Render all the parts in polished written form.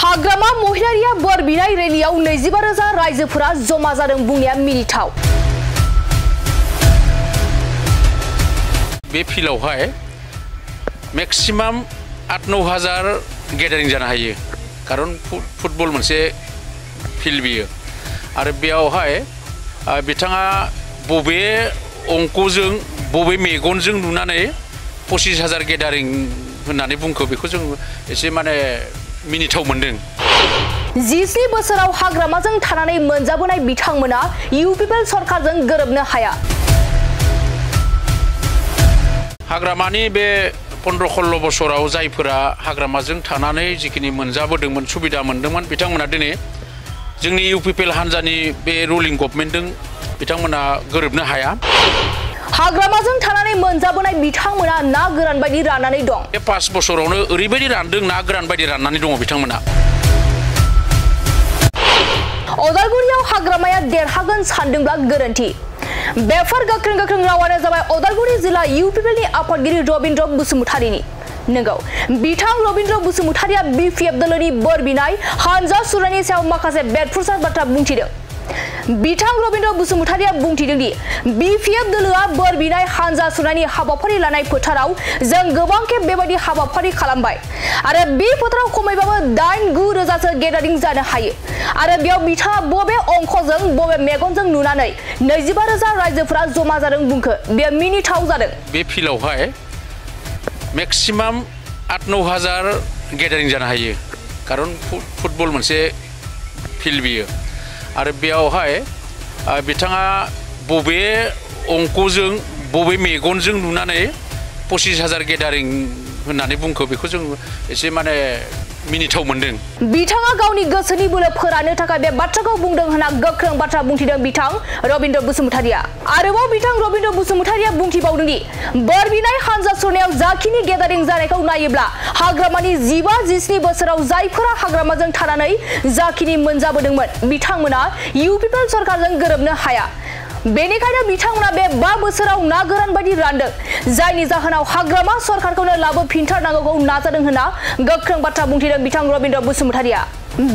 हाग्रामा महिलारिया बोर बिनाय रेलियाव 25,000 रायजोफोरा जमा जादों बुंनाया मिनिथाव। बे फिल्डआवहाय मेक्सिमाम 8-9,000 गेदारिं जानो हायो कारन फुटबल मोनसे फिल्ड बियो आरो बेयावहाय बिथाङा बबे अंकजों बबे मेगनजों नुनानै 25,000 गेदारिं होननानै बुंखो बेखौ जों एसे माने मिनिथाव मोनदों। 17 बोसोराव हाग्रामाजों थानानै मोनजाबोनाय बिथांमोना इउपिपिएल सरकारजों गोरोबनो हाया। हाग्रामानि बे 15-16 बोसोराव जायफोरा हाग्रामाजों थानानै जिखिनि मोनजाबोदोंमोन सुबिदा मोनदोंमोन बिथांमोना दिनै जोंनि इउपिपिएल हान्जानि बे रुलिं गभर्नमेन्टजों बिथांमोना गोरोबनो हाया। हाग्रामाजों थानानै मोनजाबोनाय बिथांमोना ना गोरान बायदि राननानै दं। बे 5 बोसोरावनो ओरैबायदि रानदों ना गोरान बायदि राननानै दङ बिथांमोना। अदालगुरियाव हाग्रामाया देरहागोन सानदोंब्ला गोरोन्थि। बेफोर गोख्रों रावानो जाबाय अदालगुरि जिल्ला इउपिपिएलनि आफादगिरि रबिन्द्र बसुमतारीनि। नंगौ, बिथां रबिन्द्र बसुमतारीया बिपिएफ दोलोनि बोर बिनाय हानजा सुरनायनि सायाव माखासे बेरफुसार बाथ्रा बुंथिदों। बिथां रबिन्द्र बसुमतारीया बुंथिदों दि बिपिएफ दोलोआ बोर बिनाय हानजा सुरनायनि हाबाफारि लानाय फोथाराव जों गोबां खेब बेबायदि हाबाफारि खालामबाय आरो बे फोथाराव खमैबाबो 8-9 रोजासो गेदारिं जानो हायो आरो बेयाव बिथाङा बबे अंकजों बबे मेगनजों नुनानै 25,000 रायजोफोरा जमा जादों बुंखो बे मिनिथाव जादों। बे फिल्डआवहाय मेक्सिमाम 8-9,000 गेदारिं जानो हायो कारन फुटबल मोनसे फिल्ड बियो आरो बेयावहाय बिथाङा बबे अंकजों बबे मेगनजों नुनानै 25,000 गेदारिं होननानै बुंखो बेखौ जों एसे माने मिनिथाव मोनदों। बिथाङा गावनि गोसोनि बोलो फोरानो थाखाय बे बाथ्राखौ बुंदों होनना गोख्रों बाथ्रा बुंथिदों बिथां रबिन्द्र बसुमतारीया। आरोबाव बिथां रबिन्द्र बसुमतारीया बुंथिबावदों दि बोर बिनाय हानजा सुरनायाव जाखिनि गेदारिं जानायखौ नायोब्ला हाग्रामानि 15-17 बोसोराव जायफोरा हाग्रामाजों थानानै जाखिनि मोनजाबोदोंमोन बिथांमोना इउपिपिएल सरकारजों गोरोबनो हाया। बेनिखायनो बिथांमोना बे 5 बोसोराव ना गोरान बायदि रानदों जायनि जाहोनाव हाग्रामा सरकारखौनो लाबोफिनथारनांगौखौ नाजादों होनना गोख्रों बाथ्रा बुंथिदों बिथां रबिन्द्र बसुमतारीया।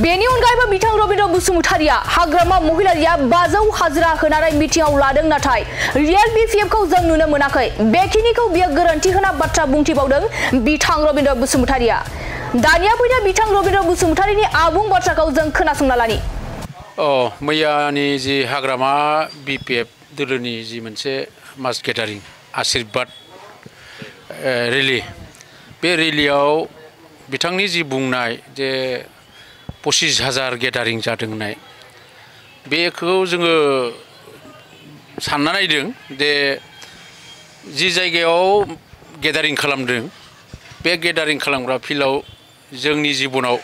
बेनि अनगायैबो बिथां रबिन्द्र बसुमतारीया हाग्रामा महिलारिया 500 हाजिरा होनानै मिटिंआव लादों नाथाय रियेल बिपिएफखौ जों नुनो मोनाखै बेखिनिखौ बियो गोरोन्थि होना बाथ्रा बुंथिबावदों बिथां रबिन्द्र बसुमतारीया। दानिया फैदो बिथां रबिन्द्र बसुमतारीनि आबुं बाथ्राखौ जों खोनासंना लानि। मैयानि जि हाग्रामा बिपिएफ दोलोनि जि मोनसे मास गेदारिं आशीर्बाद रेलि बे रेलियाव बिथांनि जि बुंनाय जे 25,000 गेदारिं जादों होननाय बेखौ जोङो सानना नायदों जे जि जायगायाव गेदारिं खालामदों बे गेदारिं खालामग्रा फिल्डआव जोंनि जिबनाव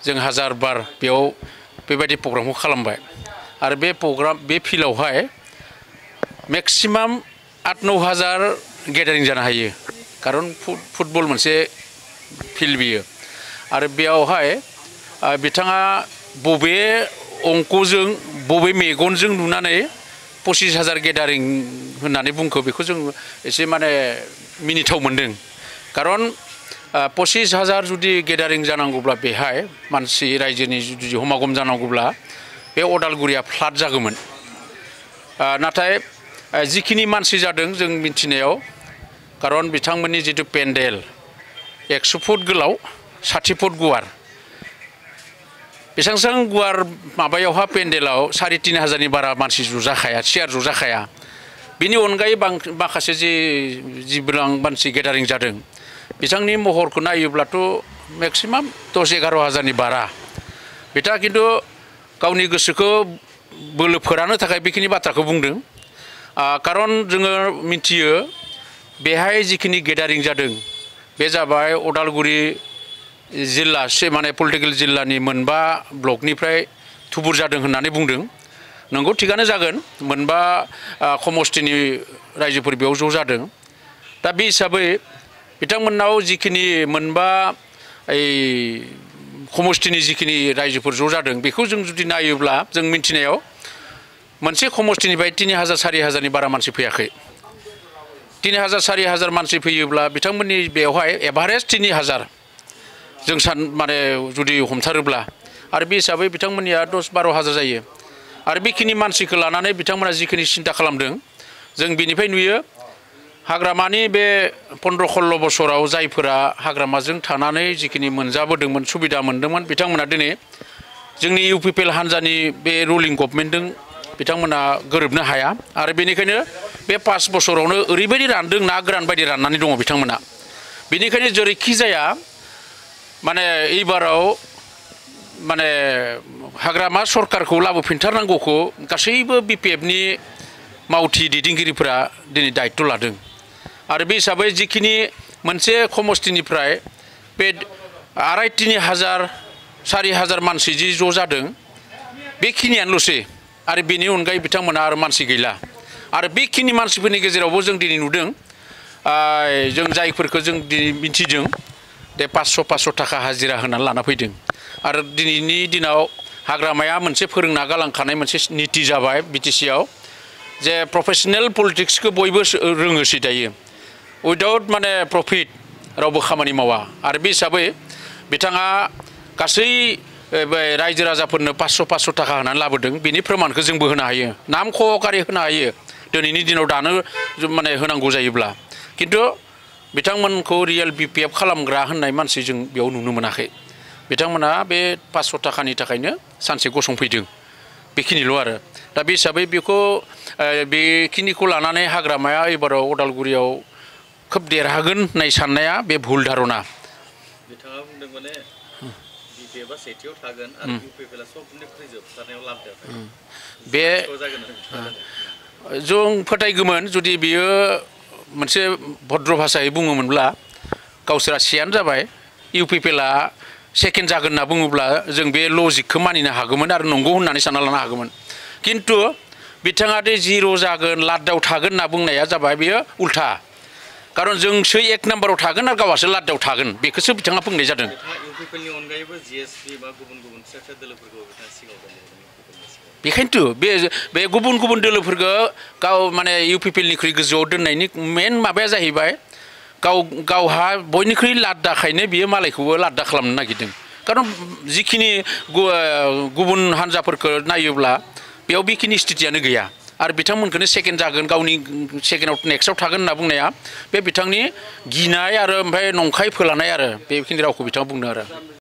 जों 1000 बार बेयाव बेबायदि प्रग्रामखौ खालामबाय आरो बे फिल्डआवहाय मेक्सिमाम 8-9,000 गेदारिं जानो हायो कारन फुटबल मोनसे फिल्ड बियो आरो बेयावहाय बिथाङा बबे अंकजों बबे मेगनजों नुनानै 25,000 गेदारिं होननानै बुंखो बेखौ जों एसे माने मिनिथाव मोनदों कारन 25,000 जुदि गेदारिं जानांगौब्ला बेहाय मानसि रायजोनि जुदि हमागम जानांगौब्ला बे अदालगुरिया फ्लाट जागौमोन नाथाय जिखिनि मानसि जादों जों मिथिनायाव कारन बिथांमोननि जितु पेन्डेल 100 फुट गोलाव 60 फुट गुवार बेसेबां गुवार माबायावहा पेन्डेलाव 3,500 बारा मानसि जुजाखाया चेयार जुजाखाया बिनि अनगायै माखासे जिबिरां मानसि गेदारिं जादों बिथांनि महरखौ नायोब्लाथ' मेक्सिमाम 10-11 हाजारनि बारा बिथाङा खिन्थु गावनि गोसोखौ बोलो फोरानो थाखाय बेखिनि बाथ्राखौ बुंदों कारन जोङो मिथियो बेहाय जिखिनि गेदारिं जादों बे जाबाय अदालगुरि जिल्ला माने पलिटिकेल जिल्लानि 5 ब्लकनिफ्राय थुबुर जादों होननानै बुंदों। नंगौ थिगानो जागोन 5 समष्टिनि रायजोफोर बेयाव ज' जादों दा बे हिसाबै बिथांमोननाव जिखिनि 5 समष्टिनि जिखिनि रायजोफोर ज' जादों बेखौ जों जुदि नायोब्ला जों मिथिनायाव मोनसे समष्टिनिफ्राय 3,000-4,000 नि बारा मानसि फैयाखै 3,000-4,000 मानसि फैयोब्ला बिथांमोननि बेवहाय एभारेज 3,000 जों माने जुदि हमथारोब्ला आरो बे हिसाबै बिथांमोननिया 10-12 हाजार जायो आरो बेखिनि मानसिखौ लानानै बिथांमोना जिखिनि सिन्था खालामदों जों बिनिफ्राय नुयो हाग्रामानि बे 15-16 बोसोराव जायफोरा हाग्रामाजों थानानै जिखिनि मोनजाबोदोंमोन सुबिदा मोन्दोंमोन बिथांमोना दिनै जोंनि UPPL हान्जानि बे रुलिं गभर्नमेन्टजों बिथांमोना गोरोबनो हाया आरो बेनिखायनो बे 5 बोसोरावनो ओरैबायदि रानदों ना गोरान बायदि राननानै दङ बिथांमोना बेनिखायनो जेरैखि जाया माने एबाराव माने हाग्रामा सरकारखौ लाबोफिनथारनांगौखौ गासैबो BPFनि मावथि दैदेनगिरिफोरा दिनै दायित्व लादों आरो बे हिसाबै जिखिनि मोनसे समष्टिनिफ्राय बे 2,500-4,000 मानसि जि ज' जादों बेखिनियानोल'सै आरो बेनि अनगायै बिथांमोना आरो मानसि गैला आरो बेखिनि मानसिफोरनि गेजेरावबो जों दिनै नुदों जों जायफोरखौ जों दिनै मिथिदों दे 500 थाखा हाजिरा होनानै लाना फैदों आरो दिनैनि दिनाव हाग्रामाया मोनसे फोरोंना गालांखानाय मोनसे नीति जाबाय BTC आव जे प्रफेशनेल पलिटिक्सखौ बयबो रोङोसै दायो उइदाउट माने प्रफिट रावबो खामानि मावा आरो बे हिसाबै बिथाङा गासै रायजो राजाफोरनो 500 थाखा होनानै लाबोदों बेनि फोरमानखौ जोंबो होनो हायो नाम खहकारि होनो हायो दिनैनि दिनाव दानो माने होनांगौ जायोब्ला किन्तु बिथांमोनखौ रियेल BPF खालामग्रा होननाय मानसि जों बेयाव नुनो मोनाखै बिथांमोना बे 500 थाखानि थाखायनो सानसे गसंफैदों बेखिनिल' आरो दा बे हिसाबै बेखौ बेखिनिखौ लानानै हाग्रामाया एबाराव उदालगुरियाव खोब देरहागोन होननाय साननाया बे भुल धारना बिथाङा बुंदों माने BPF आ सेथियाव थागोन आरो UPPL आ सबनिख्रुइ जोबथारनायाव लाबोदों बे जों फोथायगौमोन जुदि बियो मोनसे भद्र भाषायै बुङोमोनब्ला गावसोरा सेयानो जाबाय UPPL आ सेकेन्ड जागोन होनना बुङोब्ला जों बे लजिकखौ मानिनो हागौमोन आरो नंगौ होननानै सानना लानो हागौमोन किन्तु बिथाङा दे 0 जागोन लादाव थागोन होनना बुंनाया जाबाय बेयो उल्था खारन जोंसो 1 नाम्बाराव थागोन आरो गावासो लादाव थागोन बेखौसो बिथाङा बुंनाय जादों UPPL नि अनगायैबो GSP बा गुबुन फिसा दोलोफोरखौ बिथाङा सिगाङाव बेखायनोथ' बे गुबुन दोलोफोरखौ गाव माने UPPL निख्रुइ गोजौआव दोननायनि मेन माबाया जाहैबाय गावहा बयनिख्रुइ लाद्दाखायनो बियो मालायखौबो लाद्दा खालामनो नागिरदों खारन जिखिनि गुबुन हान्जाफोरखौ नायोब्ला बेयाव बेखिनि स्थितियानो गैया आरो बिथांमोनखौनो सेकेन्ड जागोन गावनि सेकेन्डआव नेक्स्टआव थागोन होनना बुंनाया बे बिथांनि गिनाय आरो ओमफ्राय नंखाय फोलानाय आरो बेखिनि रावखौ बिथाङा बुंदों आरो